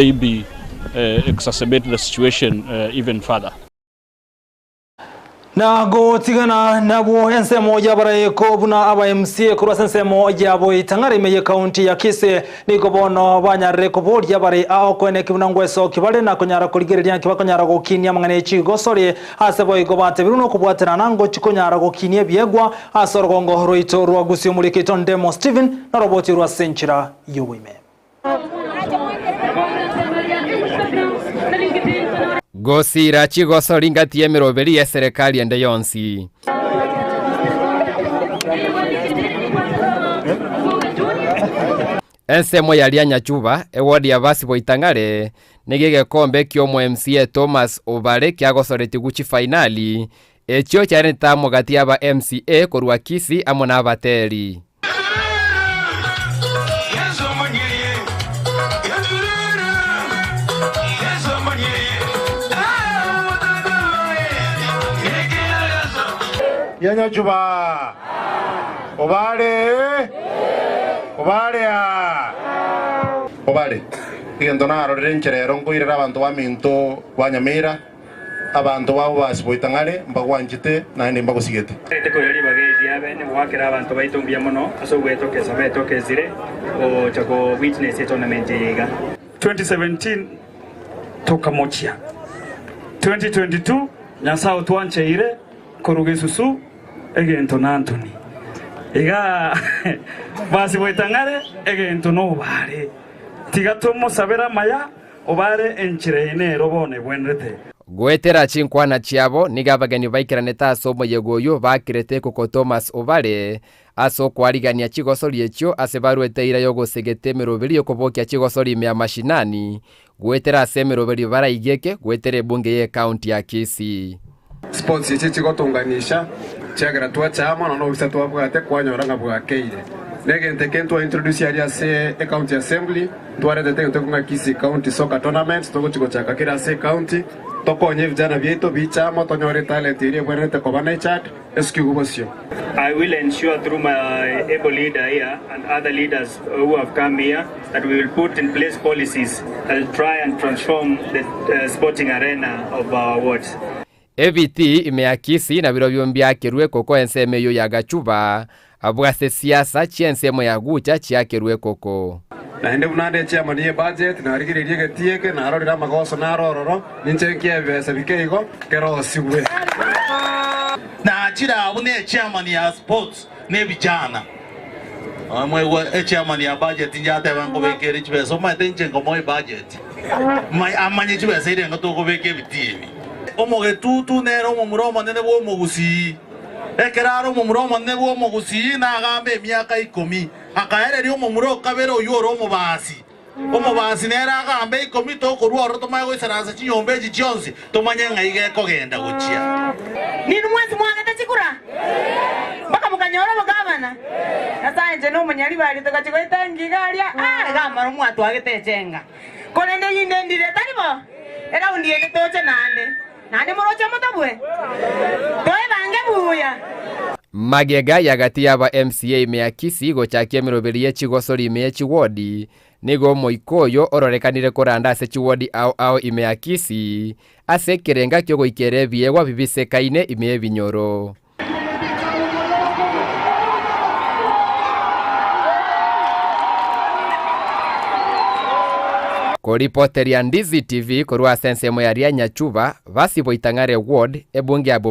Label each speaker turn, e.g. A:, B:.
A: Maybe exacerbate the situation even further.
B: Na gotigana nabwo ensemo y'abaraiko buna aba MCA korwa ase ensemo ya Boitang'are ime y'ekaunti ya Kisii nigo bono banyarire koboria bare ao koeneki buna ngwesoki bare na konyara korigereria naki bakonyara gokinia amang'ana e chigosori ase boigo batebirwe nokobwaterana ngochi konyara gokinia ebiegwa ase orogongo rwaito rwa Gusii Omoriki oito Ndemo Stephen naroboti rwa ase enchera y'oboime.
C: Gosiira chigosori ngati y'emeroberi y'eserekari ende yonsi. Ensemo ya Rianyachuba, ewodi ya Basi-Boitang'are, nigo egekombe ki'omo MCA Thomas Obare kiagosoretigwe chifainali, echio chiarentete amo gati y'aba MCA korwa Kisii amo n'abateri.
D: Yanyachuba Obare Obare aa Obare egento narorire inche rero nkoirera abanto baminto ba Nyamira. Abanto babo basiboete ng'are, mbagwanchete, naende mbagosigete.
E: Tari koira ribaga eri riabe nigoakera abanto baito mbuya mono ase ogwetoka esaba etoka esire gocha ko witness etournament eye iga.
F: 2017 tokamochia 2022 Nyasae otwancheire korwa gesusu egento na Anthony iga basiboete ng'are egento nobare tiga tomosabere amaya Obare enchera eye nero bono egwenerete.
C: Goetera chinkwana chiabo nigo abageni baikeranete ase omoyega oyio bakirete ekoko Thomas Obare ase okwarigania chigosori echio ase baruete eira y'ogosegeta emeroberi y'okobokia chigosori ime ya mashinani goetera ase emeroberi baraigeke goetera ebunge y'ecounty ya Kisii.
G: Sports echi chigotunganisha chiagera twachaa mono na obisa twabwate kwanyora ng'a bwakeire. Na egento eke ntwa introduce aria ase ecounty assembly, ntwaretete egento ekong'a Kisii County Soccer Tournament togochi gochaka kera ase ecounty, tokonye ebijana biaito biche amo tonyore etalent eria ebwenerete koba nurtured esukigwe bosio.
E: I will ensure through my able leader here and other leaders who have come here that we will put in place policies that will try and transform the sporting arena of our wards.
C: Ebitii ime ya Kisii nabirobio mbiakerwe koko ensemo eyio ya Gachuba, abwo ase siasa chi'ensemo ya Gucha chiakerwe koko.
G: Naende buna nde chairman ye budget, narigereria egetii eke, narorire amagoso naro ororo, ninche nkie ebibesa bike igo, kerosigwe.
H: Nachire abwo ne chairman ya sports na ebijana. Mwaigwa echairman ya budget inche ateba nkobeka ere chibesa, omanyete inche nkomoa ebudget amanye chibesa erenga tokobeka ebitii ebi. Omogetutu nere omomura omonene bw'omogusii. Ekero are omomura omonene bw'omogusii nagambe emiaka ikomi, akaereria omomura o kabere oyio ore omobasi. Omobasi nere agambe ikomi, tokorua ororo tomanye goisaransa chinyomba echi chionsi, tomanye ng'ai gekogenda gochia.
I: Ninwe mwensi mwagete chikura mpaka mokanyora obogavana? Nyasae inche nomonyaribari togachi goeta engiga aria, ah, iga amara mwatwagete echenga. Korende eyinde ndire, tari bo? Eraundi ende toche naende, naende moroche motobue? Toebange buya.
C: Magega y'agati y'aba MCA ime ya Kisii gochakia emeroberi ye chigosori ime ye chiwodi, nigo omoika oyo ororekanire koranda ase chiwodi ao ao ime ya Kisii ase ekerenga kiogoikera ebiegwa bibisekaine ime y'ebinyoro. Koripoteria Ndizi TV korwa ase ensemo ya Rianyachuba, Basi Boitang'are Ward, ebunge ya Bomet.